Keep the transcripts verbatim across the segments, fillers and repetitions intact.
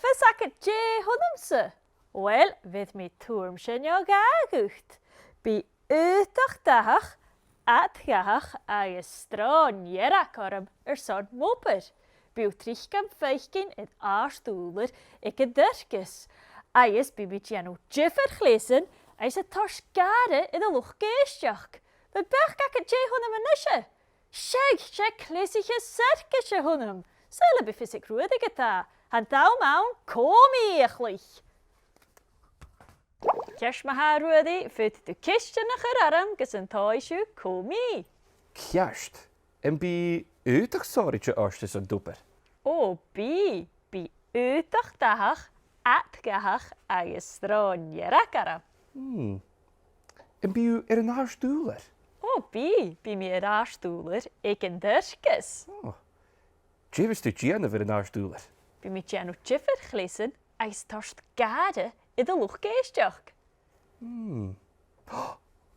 Fhios agad dè th' annamsa? Uill, bheir mi tuaireamsa no dhà dhut. Bidh aodach dathach, ad dhathach agus sròn dhearg orm airson m' obair. Bidh thu tric gam faicinn air àrd-ùrlar aig an t-siorcas, agus bidh mi a' dèanamh diofar chleasan agus a' toirt gàire air an luchd-èisteachd. A bheil beachd agad dè th' annam a-nise? Seadh, 's e cleasaiche siorcais a th' annam. Saoil am bi fios aig Ruairidh dè tha, tha an t-àm ann còmhnaidh a chluich. Ceart ma-thà, a Ruairidh, faodaidh tu ceistean a chur orm gus an tomhais thu cò mi. Ceart. Am bi aodach sònraichte ort airson d' obair? Ò, bidh, bidh aodach dathach, ad dhathach agus sròn dhearg orm. Hmm. Am bi thu air an àrd-ùrlar? Ò, bidh, bidh mi air àrd-ùrlar aig an t-siorcas. Ò. Dè bhios tu a' dèanamh air an àrd-ùrlar? Bidh mi a' dèanamh diofar chleasan agus a' toirt gàire air an luchd-èisteachd. Hmm.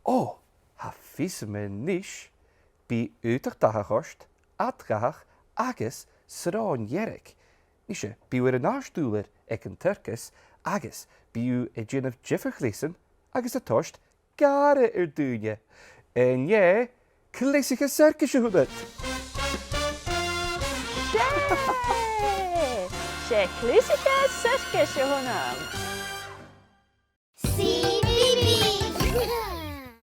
Ò, tha fios agam a-nis. Bidh aodach dathach ort, ad dhathach agus sròn dhearg. Nise, bidh thu air an àrd-ùrlar aig an t-siorcas agus bidh thu a' dèanamh diofar chleasan agus a' toirt gàire air daoine. An e cleasaiche siorcais a th' annad? 'S e! 'S e cleasaiche siorcais a th' annam.